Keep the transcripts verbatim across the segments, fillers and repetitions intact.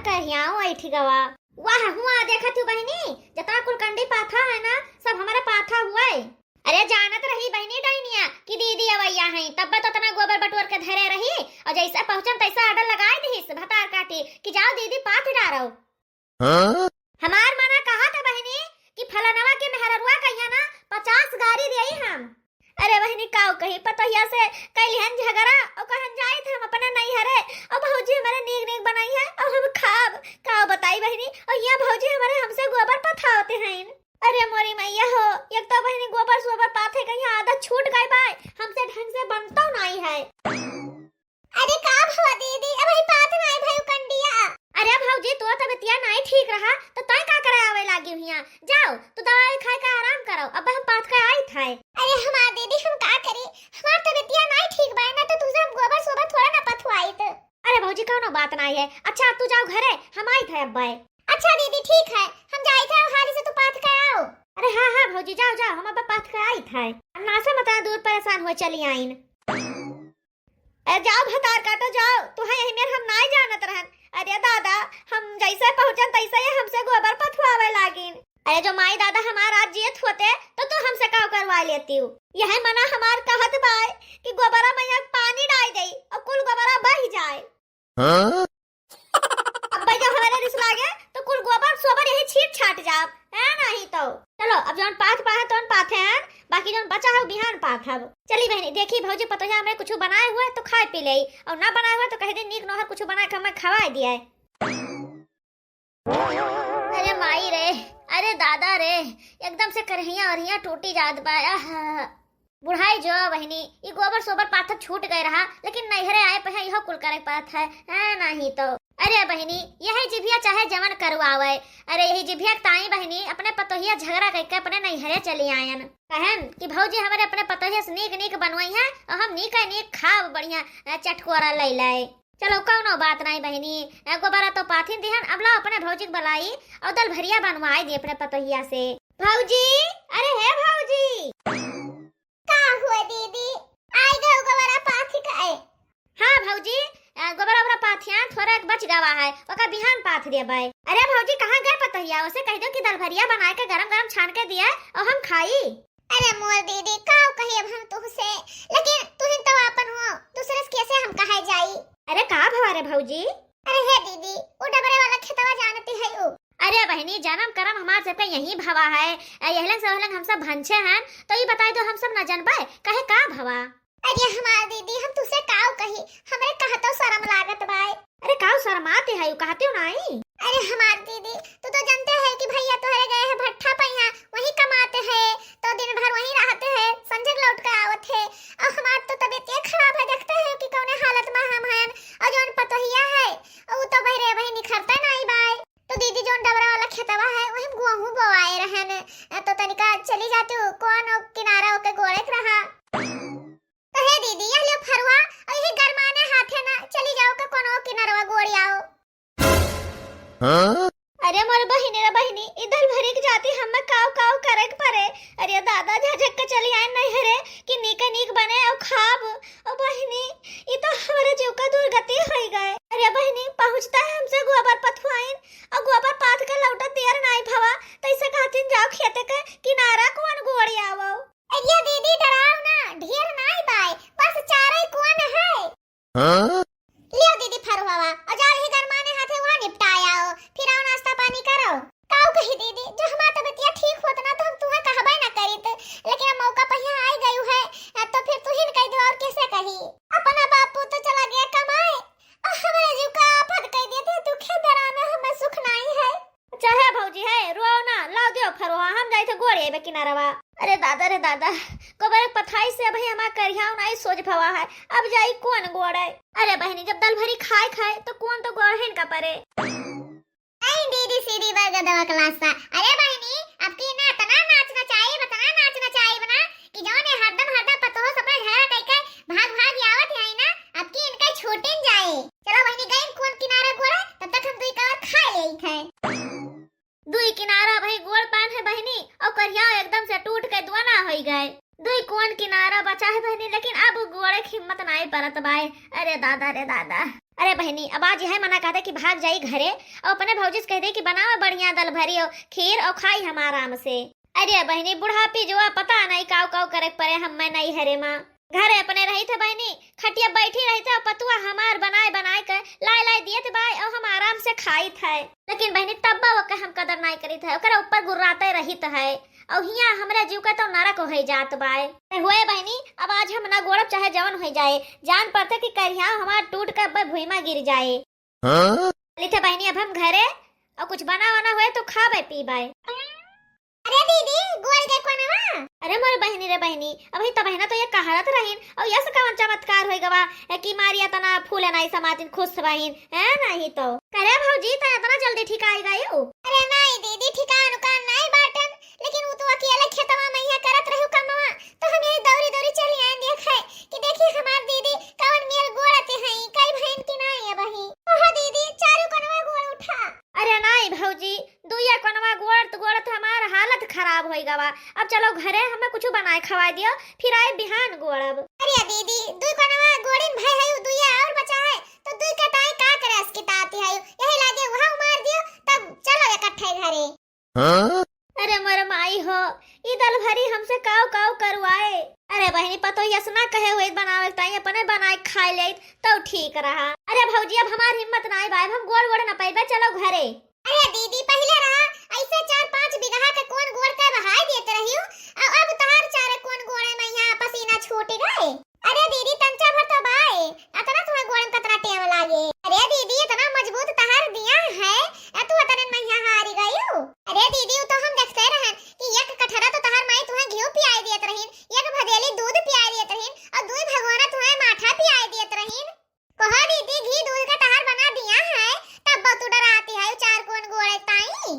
कहियाओ आई ठीक गवा। वाह, हुआ देखत हूँ बहिनी, जतना कुल कंडी पाथा है ना, सब हमारे पाथा हुआ है। अरे जानत रही बहिनी डैनिया कि दीदी अवैया हैं, तब तो उतना गोबर बटोर के धरे रही, और जैसे पहुँचन तैसे आर्डर लगाई दिहिस भतार काटी कि जाओ दीदी पाथ डारो। हाँ? हमार मना कहा था बहिनी कि फलनवा के मेहररुआ कहिया ना पचास गारी देई हम। अरे बहिनी काऊ कही, पतोहिया से कैली हन झगड़ा, और कहन जाई थे हम अपने नैहरे, और भौजी हमारे नीक नीक बनाई है, और हम खाब। काऊ बताई बहिनी, और यहाँ भौजी हमारे हमसे गोबर पथावते हैं। अरे मोरी मैया हो, एक तो बहिनी गोबर सोबर पाथे कहिया आदत छूट गई बाय, हमसे ढंग से बनतो नहीं है। अरे का भवा दीदी, अबही पाथ नाई भयु कंडिया। अरे भौजी, तोर तबियतिया नाई ठीक रहा, तो तोय का करे आवे लागी हुइया? जाओ, तू दवाई खाए के आराम करो, अब हम पाथ के आई थाए। अरे हमार दीदी, हम का करी, हमार तबियतिया नाई ठीक बा, ना तो तुझे हम गोबर सोबर थोड़ा ना पथवाइत। अरे भौजी, कौनो बात नाई है। अच्छा, तू जाओ घरे, हम आई थाए अब्बे। अच्छा दीदी, ठीक है, हम जाई थाए, हाली से तू पाथ के आओ। अरे हाँ, हाँ भौजी, जाओ, जाओ, हम अब्बे पाथ के आई थाए। नासा मता दूर परेशान हुए चली आइन। अरे जाओ भतार काटो जाओ, तुहे यही मेर हम नाई जानत रहन। अरे दादा, हम जैसे पहुँचन तैसे ये हमसे गोबर पथवावे लागिन। अरे जो माई दादा हमार आज जियत होते तो तू हमसे काव करवा लेती हो। यह मना हमार कहत बाय कि गोबरा मैया पानी डाल दे और कुल गोबरा बह जाए। हाँ? अब भाई जब हमारे रिस लागे तो कुल गोबर सोबर यही छीट छाट जाब, है नहीं तो। चलो अब जौन पाथ पाहे तौन पाथे हैं, बाकी जौन बचा है वो बिहान पाथब। चली बहनी, देखी भौजी पतोहिया हमरे कुछ बनाए हुए तो खाए पी ले, और ना बनाए हुए तो कह दे नीक नोहर कुछ बना के हमें खवाए दिया है। अरे माई रे, अरे दादा रे, एकदम से करहिया अरहिया टूटी जात बा। आहा। बुढ़ाई जो बहिनी, ई गोबर सोबर पाथर छूट गए रहा, लेकिन नैहरे आए पे है, इहो कुल करे पड़त है, है नहीं तो। अरे बहिनी, यही जिभिया चाहे जवन करवावे। अरे यही जिभिया के ताई बहिनी अपने पतोहिया झगड़ा करके अपने नैहरे चली आयन। कहन कि भौजी हमारे अपने पतोहिया से नीक नीक बनवाई है और हम नीक नीक खाब बढ़िया, अ, चटकोरा ले ले। चलो कौनो बात नहीं बहिनी, अ, गोबरा तो पाथिन दिहन, अब लाओ अपने भौजी के बुलाई और दल भरिया बनवाई दी अपने पतोहिया से। भौजी, अरे हे भौजी। का हुआ दीदी? आई गयो गोबरा पाथी का है? हाँ भौजी, अ, गोबरा ओबरा पाथियान थोड़ा एक बच गवा है, ओका बिहान पाथ देबै। अरे भौजी, कहाँ गए पतोहिया? उसे कह दो कि दल भरिया बनाए के गरम गरम छान के दिया और हम खाई। अरे मोर दीदी, का कही अब हम तुहसे, लेकिन तुहिन तो आपन हो, दूसरे से कैसे हम कहे जाई? अरे का भवा रे भौजी? अरे हे दीदी, उ डबरे वाला खेतवा जानती है उ? अरे बहिनी, जनम करम हमार सबके यही भवा है। अ, यहलंग से वहलंग हम सब भंछे हन, तो ई बताई दो हम सब न जनबे, कहे का भवा? अरे हमार दीदी, हम तुसे काव कही, हमरे कहतो शरम लागत बाय। अरे काव शरमाते है, उ कहते हो नाई? अरे हमार दीदी, तू तो जानते है कि भैया तोहरे गए हैं भट्ठा पे, यहाँ वही कमाते हैं, तो दिन भर वहीं रहते हैं, संझक लौट के आवत है। और हमार तो तबीयत ये खराब है, देखते हैं कि कौने हालत में हम हैं। और जौन पतोहिया है, उ तो बहरे बहरे निखरते नाई बाय। तो दीदी, जौन डबरा वाला खेतवा है, वही में गेहूं बोआए रहन, तो तनिका चली जाती हूँ, कौन ओ किनारा ओके गोड़े के रहा। तो हे दीदी, यह ले फरुआ, और यही गरमाने हाथे ना, चली जाओ के कोनो किनारवा गोड़ी आओ। हाँ? अरे मोर बहिनी रे बहिनी, ई दल भरी के जाती हमें काव काव करे के परे। अरे दादा, झझक के चली आए नैहरे कि नीके नीक बने और खाब। ओ बहिनी, ई तो हमारे जीव का दुर्गति होई गए। अरे बहिनी, पहुँचता है हमसे गोबर पथुआइन और गोबर पाथ के लौटत देर नाई भवा, तैसे कहतीन जाओ खेते के किनारा कौन गोड़ी आवो। अरे दीदी, डराओ ना, ढेर नाई बाय, बस चारे कौन है। हाँ? लियो दीदी फरुआवा, और जाओ यही गरमाने हाथे वहाँ निपटाए आओ, फिर आओ नाश्ता पानी करो। काऊ कही दीदी, जो हमार तबियतिया ठीक होत ना तो हम तुहे कहबे ना करीत, लेकिन अब मौका पहिया आई गयू है, तो फिर तुहिन कह दो और कैसे कही? अपना बापू तो चला गया कमाए, और हमारे जीव का आफत कह दिए थे, दुखे दरा में हमें सुख नाई है। अच्छा है भौजी है, रोओ ना, लाओ दियो फरुआ, हम जाई थे गोड़े बे किनारवा। अरे दादा रे दादा, गोबर एक पथाई से अबही हमार करियाव नाई सोच भवा है, अब जाई कौन गोड़े? अरे बहिनी, जब दल भरी खाए खाए तो कौन तो गोड़हिन का परे। आई दीदी सीधी बरगदवा क्लास सा। अरे बहिनी, अब की ना इतना नाच नचाई, इतना नाच नचाई बना कि जौने हरदम हरदम पतोह से अपना झगड़ा कइके भाग भाग के आवत है ना, अब की इनका छूटिन जाए। चलो बहिनी, गई कौन किनारा गोड़ा, तब तक हम दुई कवर खा लेई थे। दुई किनारा भाई गोड़ पान है बहिनी, और करिया एकदम से टूट के दुआना होई गए। दुई कौन किनारा बचा है बहिनी, लेकिन अब गोड़े की हिम्मत नाई परत बाय। अरे दादा रे दादा। अरे बहिनी, अब आज यह मना कह दे कि भाग जाई घरे और अपने भौजी से कह दे कि बनावे बढ़िया दल भरी और खीर और खाई हम आराम से। अरे बहिनी, बुढ़ापी जुआ पता नहीं काऊ काऊ करे के परे हम्मे नैहरे मा। घरे अपने रहित है बहिनी, खटिया बैठी रहित है, पतुआ हमार बनाए बनाए के लाए लाए दियत बाय और हम आराम से खाइत है। लेकिन बहिनी, तब्बा ओके हम कदर नाई करित है, ओकरा ऊपर गुर्राते रहित है। और हियाँ हमरा जीव का तो नरक होइ जात बाय। हुए बहिनी, अब आज हम ना गोड़ब चाहे जवन होइ जाए, जान पड़ते कि करिया हमार टूट के अब्बे भुइमा गिर जाए। हाँ? चलित है बहिनी, अब हम घरे और कुछ बना वना हुए तो खाबे पीबे। अरे दीदी, गोड़ के कोनवा। अरे मोर बहिनी रे बहिनी, अभी तो बहिना तो ये कहरत रहीन, और यस कवन चमत्कार होइ गवा, ए, कि मारिया तना फूले नाई समातिन खुश बहिन, है नहीं तो। करे भौजी, त इतना जल्दी ठीक आई गई हो? अरे नहीं दीदी, ठिकान उकान नहीं बाटन, लेकिन वो तो अकेले खेतवा में यहाँ करत रहू कमवा, तो हम यही दौरी दौरी चली आए देखे कि देखी हमार दीदी कवन मेर गोड़ते हैं, कई बहन की नहीं है बही। ओहो दीदी, चारू कोनवा गोड़ उठा। अरे नाई भौजी, दुइया कोनवा गोड़त गोड़त हमार हालत खराब होइ गवा। अब चलो घरे, हमें कुछ बनाए खवाए दियो, फिर आए बिहान गोड़ब। अरे दीदी, दुई कोनवा गोड़िन भय है, दुइया और बचा है, तो दुई कटाई का करे असकिताती है, यही लागे वहाँ उमार दियो, तब चलो इकट्ठे घरे। हाँ? अरे मोर माई हो, ई दल भरी हमसे काव काव करवाए। अरे बहिनी, पतोहिया से ना कहे हुए बनावे ताई, अपने बनाए खाए ले तो ठीक रहा। अरे भौजी, अब हमार हिम्मत नाई बा, अब हम गोड़ गोड़ न पैबे, चलो घरे। अरे दीदी, पहिले रहा ऐसे चार पाँच बीघा के कोन गोड़ के बहाए देत रहियो, अब, अब तहार चार कोन गोड़े में यहाँ पसीना छूट गए। अरे दीदी, तंचा भर तो बाए, अतना तुम्हें गोड़े में कतना टेम लागे। अरे दीदी, इतना मजबूत तहार दिया है, ए तू अतने में यहाँ हारी गयो। अरे दीदी, वो तो हम देखते रहन कि एक कठरा तो तहार माई तुम्हें घी पियाई दियत रहीन, एक भदेली दूध पियाई दियत रहीन, और दुई भगवाना तुम्हें माठा पियाई दियत रहीन। कहा दीदी, घी दूध का तहार बना दिया है, तब तू डराती है चार कोन गोड़े ताई।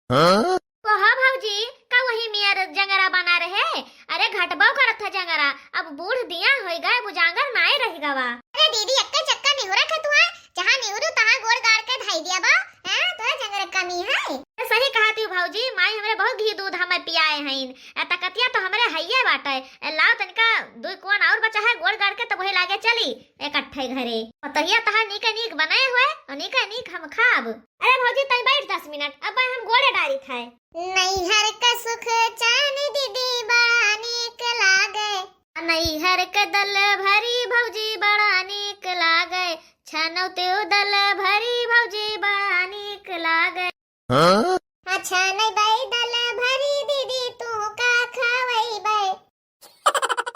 हाँ? कहा भौजी, का वही मियर जंगरा बना रहे? अरे घटबो करत है जंगरा, अब बूढ़ दिया होई गए, बुझांगर नाय रह गवा। अरे दीदी, एक्के चक्का निहुरा के तू है, जहाँ निहुरू तहाँ गोड़ गाड़ के धाई दिया बा, हैं? तोरा जंगरा कमी है। अरे सही कहा तू भौजी, माई हमरे बहुत घी दूध हमें पियाए हईन, ए तकतिया तो हमरे हइये बाटे। ए लाओ तनिका दुई कोन और बचा है, गोड़ गाड़ के तब वही लागे चली। इकट्ठे घरे। पतोहिया तहार नीके नीक बनाए हुए और नीके नीक हम खाब। अरे भौजी, तई बैठ दस मिनट, अब हम गोड़े डारी खाए। नैहर का सुख चैन दीदी बड़ा नीक लागे। नैहर के दल भरी भौजी बड़ा नीक लागे। छनौते दल भरी भौजी बड़ा नीक लागे। हाँ? अच्छा, नहीं बाई दल भरी दीदी, तू का खवैबे?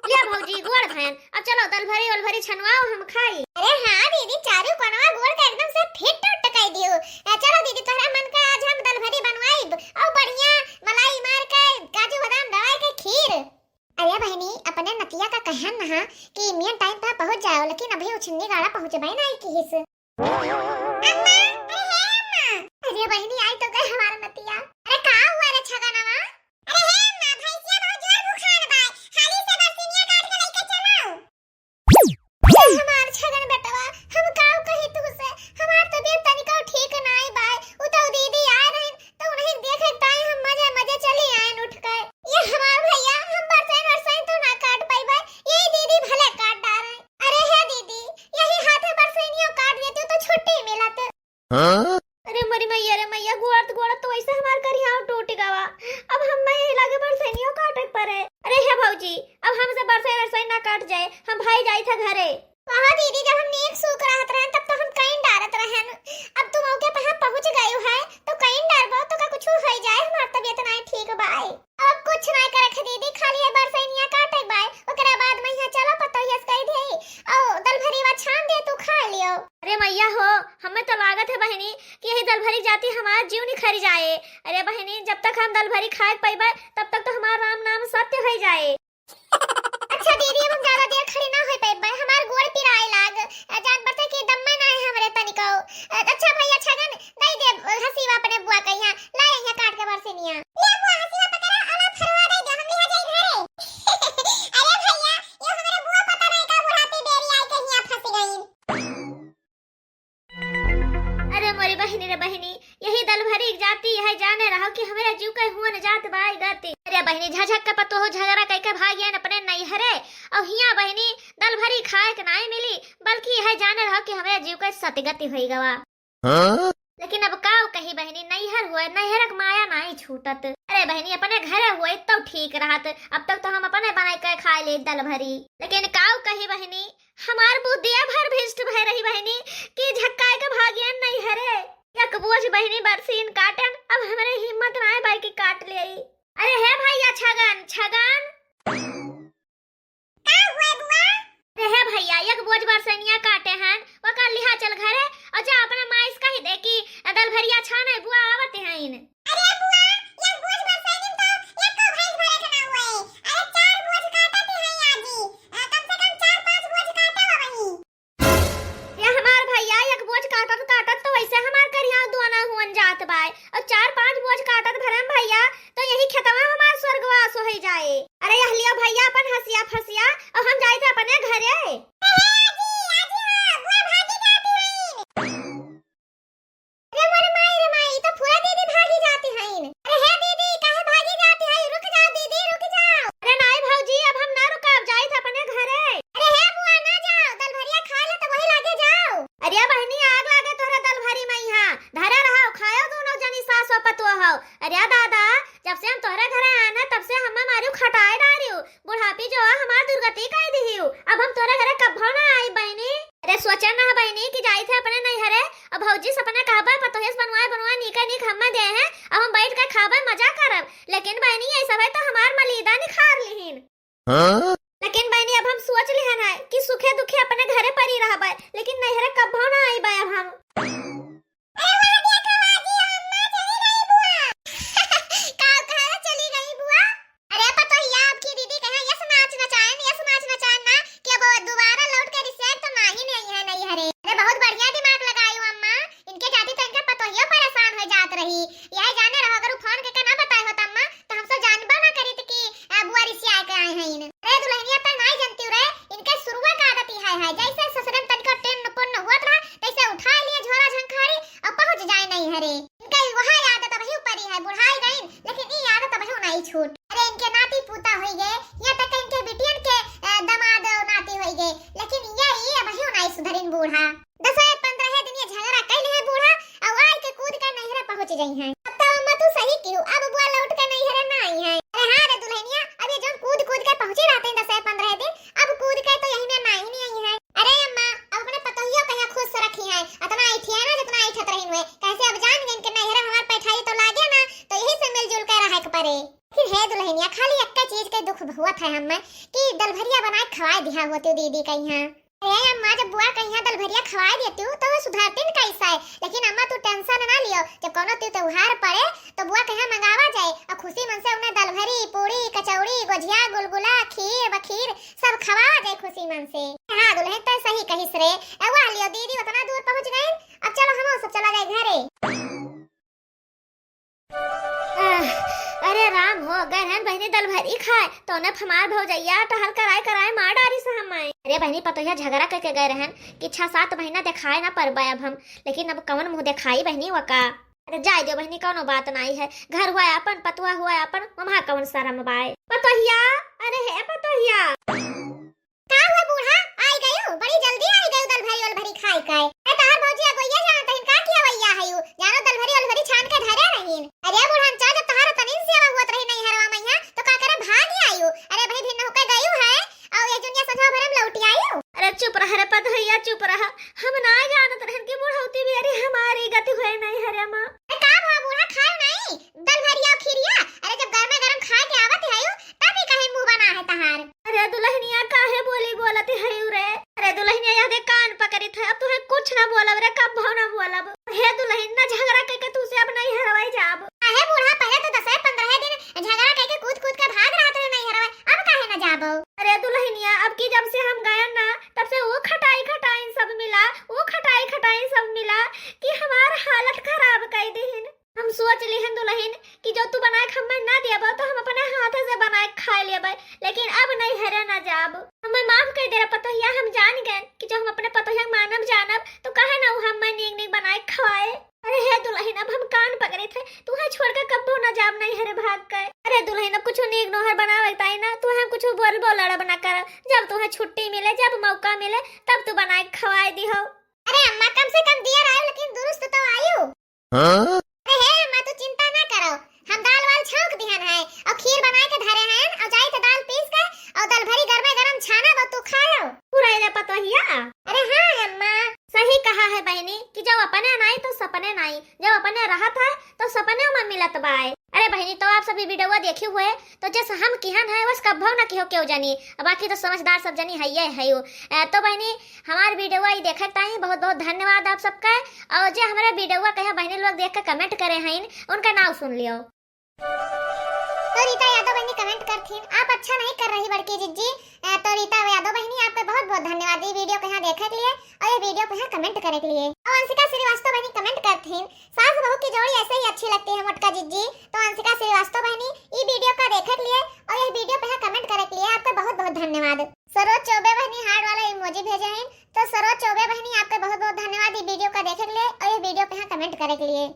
लिया भौजी, गोड़ धयन, अब चलो दलभरी ओलभरी छनवाओ, हम खाई। अरे हाँ दीदी, चारू कोनवा गोड़ के एकदम से फिट उट कर दियो। ए, चलो दीदी, तोहरा मन का आज हम दलभरी बनवाइब, और बढ़िया मलाई मार के, काजू बादाम डवाई के खीर। अरे बहिनी, अपने नतिया का कहन नहा कि मेन टाइम पे पहुँच जाओ, लेकिन अभी उछन्नी गाड़ा पहुँचबे नहीं किहिस। अम्मा, अरे हे अम्मा। अरे बहिनी, आई तो गए हमार नतिया। अरे का हुआ रे छगनवा? अरे हे अम्मा, भैंसिया बहुत जोर भुखान बा। हाली से बरसिनिया काट के लेके चलो। अरे हमार छगन बेटवा, हम काऊ कही तुहसे, हमार तबीयत तनिको ठीक नाई बाय। उ तो दीदी आए रहिन, तो उन्हें देखे ताई हम मजे मजे चली आयन उठ के। ये हमार भैया, हम बरसैन वरसैन तो ना काट पाइबे, यही दीदी भले काट डारे। अरे हे दीदी, यही हाथे बरसैनियो काट देती तो छुट्टी मिलत। हाँ? अरे मोरी मैया रे मैया, गोड़त गोड़त तो वैसे हमार करिहाव टूट गवा। अब हम मैं यही लागे बरसैनियो काटे के परे। अरे हे भौजी, अब हमसे बरसैन वरसैन ना काट जाए, हम भाई जाई था घरे। कहा दीदी, जब हम नीक सूख रहत रहन तब तो हम कईन डारत रहन, अब तू मौके पे हम पहुँच गयू है तो कईन डारबो तो का कुछ हो जाए, हमार तबीयत नाई ठीक बाय। अब कुछ नाई करे के दीदी, खाली ये बरसैनिया काटे के बाय, ओकरा बाद में यहाँ चलो पतोहिया से कह दे, औ दलभरीवा छान दे, तू खा लियो। अरे मैया हो, हमें तो लागत है बहिनी कि यही दलभरी जाती हमार जीव निखरी जाए। अरे बहिनी, जब तक हम दलभरी खाए के पइबे तब तक तो हमार राम नाम सत्य हो जाए। अच्छा दीदी, अब हम ज्यादा देर खड़ी ना हो पाइबे, हमार गोड़ पिराए लाग। अ, जान पड़ता कि दम्मे ना है हमरे तनिको। अ, अच्छा भैया छगन, दे दे, अ, हसीवा अपने बुआ के यहाँ, ला यहाँ काट के बरसिनिया। ले बुआ, हसीवा पकड़ा, अला फरवा दे दे, हम लिहा जाई घरे। अरे भैया, ये हमरे बुआ पता नहीं का बुढ़ापी बेरी आई के यहाँ फंस गई। अरे मोरी बहिन, रे बहिनी, यही दलभरी के जाति, यह जाने रहो कि हमरे जीव के हुअन जात बाई गति। अरे बहिनी, झझक के पतोहू झगड़ा कइके भागियन अपने नैहरे, अउ हियाँ बहिनी दलभरी खाए के नाई मिली, बल्कि यह जाने रहो कि हमरे जीव के सतगति होई गवा। हाँ? लेकिन अब काउ कही बहिनी, नैहर हुए, नैहर के माया नाई छूटत। अरे बहिनी, अपने घरे हुए तो ठीक रहत, अब तक तो हम अपने बनाई के खाए ले दलभरी। लेकिन काउ कही बहिनी, हमार बुद्धिया भर भ्रष्ट भय रही बहिनी कि झक्काए के भागियन नैहरे। एक बोझ बहिनी बरसीन काटन, अब हमरे हिम्मत नाय बाई कि काट लेई। अरे हे भैया छगन, छगन। का हुआ बुआ? अरे हे भैया, एक बोझ बरसैनिया काटे हन, ओकर लिहा चल घरे अउ जा अपने माई से कहि दे कि दलभरिया छाने बुआ आवत हइन। अरे बुआ, एक बोझ बरसैनी में तो एको भैंस भरे के ना हुए। अरे चार बोझ काटत ही हैं आजी। अ, कम से कम चार पांच बोझ काटे बा वहीं। ये हमार भैया, एक बोझ काटत काटत तो वैसे हमार करिया दुआना हुअन जात बाय, अउ चार पांच बोझ काटत भरम भैया, तो यही खेतवा हमार स्वर्गवास होई जाए। अरे यह लियो भैया अपन हंसिया फंसिया, अउ हम जाइत है अपने घरे। अरे आजी, आजी हाँ, बुआ भागी जाती हैं। अरे मोरे माई रे माई, ई तो फुआ दीदी भागी जाती हईन। अरे हे दीदी, काहे भागी जाती हई? रुक जाओ दीदी, रुक जाओ। अरे नाई भौजी, अब हम ना रुकब, जाइत अपने घरे। अरे हे बुआ, ना जाओ, दलभरिया खाए ले तो वही लागे जाओ। अरे बहिनी, आग लागे तोहरा दलभरी में यहाँ। धरे रहो, खायो दोनों जनी सास और पतोह हो। अरे दादा, जब से हम तोहरे घरे आए ना, तब से हमें मारियो खटाए डारियो। बुढ़ापी जो है, हमार दुर्गति कई दिहियो। अब हम तोहरे घरे कब्बो ना आई बहिनी। अरे सोचे ना बहिनी कि जाइत है अपने नैहरे, अब भौजी से अपने कहबे, पतोहिया से बनवाए बनवाए नीके नीक हमें दे हैं, अब हम बैठ के खाबे, मजा करब। लेकिन बहिनी, ये सब है तो हमार मलीदा निखार लिहिन। हाँ? लेकिन बहिनी, अब हम सोच लिहन है कि सुखे दुखे अपने घरे परी रहबे, लेकिन नैहरे कब्बो ना आइबे अब हम। अरे वाह, देखो बाजी, अम्मा चली गई बुआ। का कहा चली गई बुआ? अरे पतोहिया, अब की दीदी कहे यस नाच नचाएन, यस नाच नचाएन ना, कि अब दोबारा लौट के रिसेट तो नाही नहीं है, नहीं हरे। अरे बहुत बढ़िया दिमाग लगाई हो अम्मा, इनके जाती तो इनके पतोहियो परेशान हो जात रही। यह जाने रहो, अगर वो फोन करके ना बताए होता अम्मा, तो हम सब जानबो ना करीत कि, आ, बुआ रिसिया के आए हैं इन। अरे दुल्हनिया, तो नाई जानती रे, इनके शुरुआ का आदत यह है, जैसे ससुरे में तनिका टिन्न पुन्न हुआ था, तैसे उठा लिए झोरा झंखारी और पहुंच जाए नहीं हरे। इनका वह आदत अबही ऊपर ही है, बुढ़ाई गई, लेकिन ई आदत अबही नहीं छूट। अरे इनके नाती पूता होई गए, यहाँ तक इनके बिटियन के, अ, दामाद नाती होई गए, लेकिन ये, ये अबही नहीं सुधरिन बूढ़ा। दस पन्द्रह दिन ये झगड़ा कर ले है बूढ़ा, और आए के कूद कर नैहरा पहुंच गई हैं। अब तो अम्मा तू सही किहू, अब बुआ लौट के नैहरा ना आई है। अरे हाँ रे दुल्हनिया, अब ये जौन कूद कूद के पहुंची रहते हैं दस पन्द्रह दिन, अब कूद के तो यही में ना ही नहीं आई है। अरे अम्मा, अब अपने पतोहियो कहिया खुश से रखी है, इतना ऐठिया ना जितना ऐठत रही हुए, कैसे अब जान गए कि नैहरा हमार पैठाई तो लागे ना, तो यही से मिलजुल के रहे के पड़े। फिर हे दुल्हनिया, खाली एक चीज के दुख हुआ था हमें कि दलभरिया बनाए खवाए दिया होती दीदी कहिया। ए अम्मा, जब बुआ कहिया दलभरिया खवाए देती हूँ, तो वो सुधरती न कैसा है। लेकिन अम्मा, तू टेंशन ना लियो, जब कोनो तू त्योहार पड़े, तो बुआ कहिया मंगावा जाए, और खुशी मन से उन्हें दलभरी, पूड़ी, कचौड़ी, गोझिया, गुलगुला, खीर, बखीर सब खवावा जाए खुशी मन से। हाँ दुल्हन, तो सही कहिस रे। ए, वाह लियो दीदी, उतना दूर पहुँच गए, अब चलो हम सब चला जाए घरे। आह, अरे राम हो, गए रहन बहिनी दलभरी खाए, तो ने हमार भौजैया टहल कराए कराए मार डारी से हम आए। अरे बहिनी, पतोहिया झगड़ा करके गए रहन कि छह सात महीना देखाए ना परबे अब हम, लेकिन अब कौन मुंह देखाई बहिनी वका। अरे जाए दो बहिनी, कौनो बात नाई है, घर हुआ अपन, पतुआ हुआ अपन, वहाँ कौन शर्म बाए। पतोहिया, अरे हे पतोहिया। का हुआ बूढ़ा, आई गयू? बड़ी जल्दी आई गयू दलभरी वलभरी खाए के। ए, तहार भौजी अगोइया जानत हइन का कि अवैया हयू? जानो दलभरी वलभरी छान के धरे रहीन। अरे बूढ़ा, हम चाह जब तहार तनिन सेवा हुअत रही नैहरवा मइहाँ, तो का करे भागी आयू? अरे भाई भिन्न होके गयू है, और ये दुनिया संझा भर हम लौटी आयू। अरे चुप रह रे पतोहिया, चुप रह। हम ना जानत रहन कि बुढ़ौती भी अरे हमारी गति हुए नैहरे मा। ए, का भवा बूढ़ा, खायो नाई दलभरिया खीरिया? अरे जब गरमे गरम खाए के आवत हयू, तब ही कहीं मुंह बना है तहार। अरे दुल्हनिया, काहे बोली बोलत हयू रे? अरे दुल्हनिया, यह दे कान पकड़ित है, अब तुहे कुछ ना बोलब रे, कब्बो ना बोलब। हे दुल्हन, ना झगड़ा करके तू से अब नैहरवा जाब। काहे बूढ़ा, पहले तो दसे पन्द्रह दिन झगड़ा करके कूद कूद के भाग रहत रहे नैहरवा, अब काहे ना जाबो? अरे दुल्हनिया, अब की जब से हम गए ना, तब से वो खटाई खटाई सब मिला, वो खटाई खटाई सब मिला कि हमार हालत खराब कर देहिन। हम सोच लिहन दुल्हन कि जो तू बनाए के हमें ना देबो तो हम अपने हाथे से बनाए के खाए लेबे, लेकिन अब नैहरे ना जाब। हमें माफ कर दे रे पतोहिया, हम जान गए कि जो हम अपने पतोहिया के मानब जानब तो काहे ना वो हमें नीक नीक बनाए के खवाए। अरे हे दुलहिन, अब हम कान पकड़े थे, तुहे छोड़ के कब्बो न जाब नैहरे भाग के। अरे दुलहिन, अब कुछ नीक नोहर बनावे ताई ना, तुहे हम कुछ बोलबो लड़ब न करब। जब तुहे छुट्टी मिले, जब मौका मिले, तब तू बनाए के खवाए दिहो। अरे अम्मा, कम से कम दियर आयो, लेकिन दुरुस्त तो आयो। हाँ? अरे हे अम्मा, तू चिंता ना करो, हम दाल वाल छौंक दिहन है और खीर बनाए के धरे हैं और जाई तो दाल पीस के और दाल भरी गरमे गरम छाना वो तू खायो। पूरा एले पतोहिया। अरे हाँ अम्मा। सही कहा है बहनी कि जब अपने नाई तो सपने नाई, जब अपने रहत है तो सपने में मिलत बाय। अरे बहनी, तो आप सभी वीडियो देखी हुए तो जैसे हम किहन है बस कब्बो ना किहो केहू जनी, बाकी तो समझदार सब जनी है ये है यू। अ, तो बहनी, हमार वीडियो ई देखे ताई बहुत बहुत धन्यवाद आप सबका। और जे हमारे वीडियो कहे बहनी लोग देख के कमेंट करे हैं, उनका नाम सुन लियो। तो रीता यादव बहनी कमेंट करथिन, "आप अच्छा नहीं कर रही बड़की जिज्जी।" अ, तो रीता यादव बहनी, आपके बहुत बहुत धन्यवाद ये वीडियो के यहाँ देखे के लिए और ये वीडियो पे यहाँ कमेंट करे के लिए। और अंशिका श्रीवास्तव बहनी कमेंट करथिन, "सास बहू की जोड़ी ऐसे ही अच्छी लगती है मोटका जिज्जी।" तो अंशिका श्रीवास्तव बहनी, ये वीडियो का देखे के लिए और ये वीडियो पे यहाँ कमेंट करे के लिए आपका बहुत बहुत धन्यवाद। सरोज चौबे बहनी हार्ट वाला इमोजी भेजे हैं, तो सरोज चौबे बहनी, आपका बहुत बहुत धन्यवाद ये वीडियो का देखे के लिए और ये वीडियो पे यहाँ कमेंट करे के लिए।